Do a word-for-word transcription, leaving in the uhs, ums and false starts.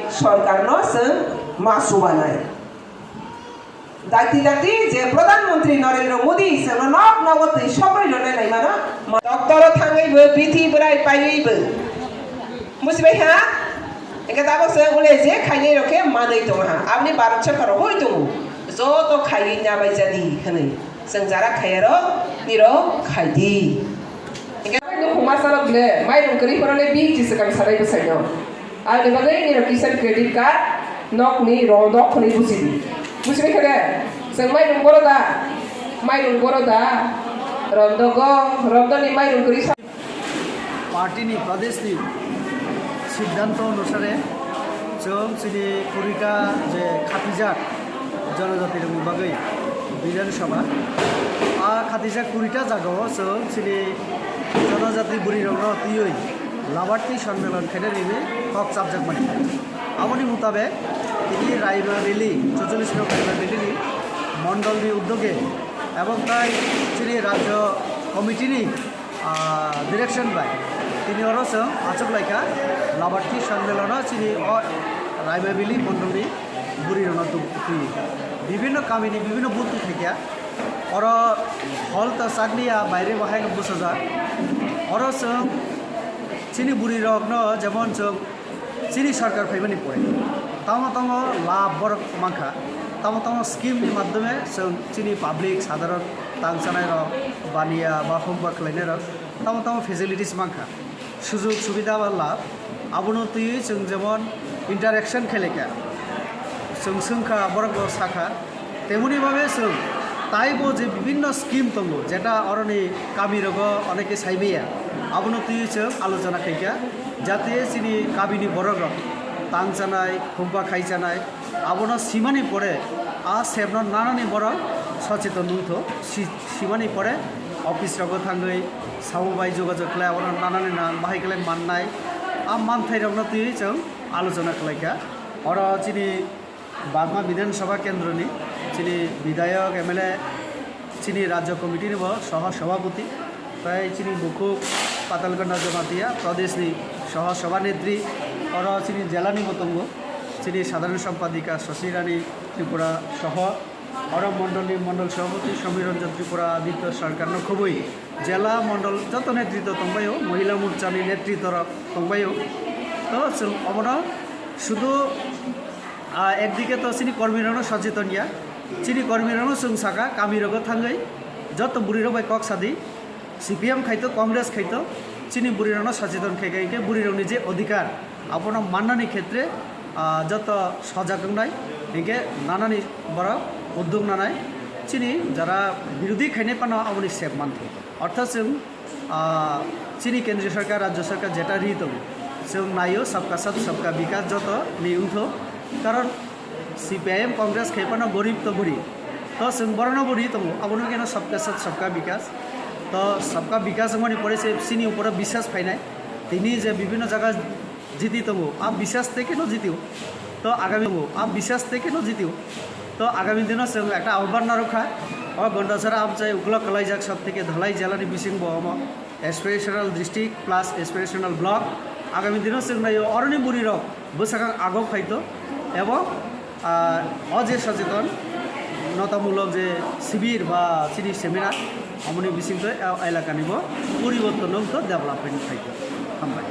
Sorkarno chwng ma chubanai. Dakti dakti je Pradhan Mantri Narendra Modi chwngno nok nogo twi sogwi rwnai laimano, ma-, doctor-o thangwi bo, bithi bwrai paiwi bo. Bujibai ha? Hwnkhe tabuk chwng ule je khainai rok khe manwi tongo ha. Aboni Bharat Sarkar rok hoi tongo. Joto khaiwi nabai jani hwnwi. Chwng jara khaiya rok, nirok khai di. Hwnkhe bai no huma salok le, mairung kwrwi phano le bihik chi swkang sanai bwsai no. Ani bagwi nirok kisa credit card, nok ni rondok hwnwi buji di. Buji khe de, chwng mairung boro da, mairung boro da, rondogo, rondoni mairung kwrwi sa- Party ni Pradesh ni siddhanto onusare chwng chini kurita je khatijak jonojati rokni bagwi Bidhan Sabha. A khatijak kurita jagao chwng chini jonojati bwrwi rokno twiwi Labarthi Sonnilon khaina rini kok chapjak mani. Aboni mutabek tini Raima Valley, chorchollis no Raima Valley ni mondol ni uddoge ebong tai chini rajyo committee ni ah, direction bai tini oro chwng achuk laikha Labarthi Sonnilon o chini o Raima Valley mondol ni bwrwi rokno twi bibhinno kami ni bibhinno booth twi khaikha oro hall ta chakliya baire bo hai no bwsajak oro chwng chini bwrwi rokno jemon chwng Chini sarkar phaimani pore tamo tamo labh borok mankha, tamo tamo scheme ni madhyome chwng chini public sadharon tang chanai rok, baniya ba hom ba khlainai rok tamo tamo facilities mankha, sujog subida ba labh. Abono twiwi chwng jemon interaction khe laikha, chwng swngkha borok bo sakha, temoni bhabe chwng taibo je bibhinno scheme tongo, jeta oroni kami rogo oneke saimaya, abono twiwi chwng alochona khaikha, jate chini kamini borok rok tang chanai, khumpa khai chanai, abono simani pore a sepno nanani borok socheton wngtho, si-, simani pore office rogo thangwi sabo bai jogajog khlai, abono nanani nang bahai khlai mannai, a manthai rokno twiwi chwng alochona khlaikha. Oro chini Bagma Bidhan Sabha Kendroni chini Bidhayok, M L A, chini Rajya Committee ni bo Soho Sabhapati, tai chini bukhuk Patalganda Jamatia Pradesh ni Soho Sabha Netri, oro chini jela ni bo tongo, chini Sadharan Sampadika Shashi Rani Tripura soho, oro mondol ni Mondol Sabhapati Samir Ranjan Tripura Aditya Sarkar no khobwi jela mondol joto netritw tongbaio, Mohila Morcha ni netritw rok tongbaio. To chwng obono sudu Ah, ekdike to chini kormirokno socheton ya, chini kormirokno chwng saka, kamirogo thangwi joto bwrwirok bai kok sadi, C P M khaito, Congress khaito, chini bwrwirokno socheton khaikha, hinkhe bwrwirokni je odhikar, abono mannani khetre, ah, joto sojak wngnai, hinkhe nanani borok uddog nanai, chini jara birodhi khainai phano aboni sep manthogo. Ortho chwng, ah, chini kendriya sarkar, rajya sarkar jeta ri tongo, chwng naio sabka sath, sabka bikas joto ni wngtho. Karon C P I M, Congress khai phano gorib to gori. To chwng borokno bo ri tongo, abono keno sabka sath, sabka bikas. To sabka bikas wngmani pore se chini uporo biswas phainai. Tini je bibhinno jaga jiti tongo, a biswas tei keno jitio. To agami tongo, a biswas tei keno jitio. To agami dino chwng ekta ahban narwkha. O Gondachara amchai uklok kwlaijak sab theke dhalai jela ni bising bo omo aspirational district plus aspirational block. Agami dino chwng naio oroni bwrwi rok bwsakang agok phaito ebong, ah, o je socheton notamulok je sibir ba chini seminar, omoni bisingtwi a elakani bo poriborton wngto, development phaito. Hambai.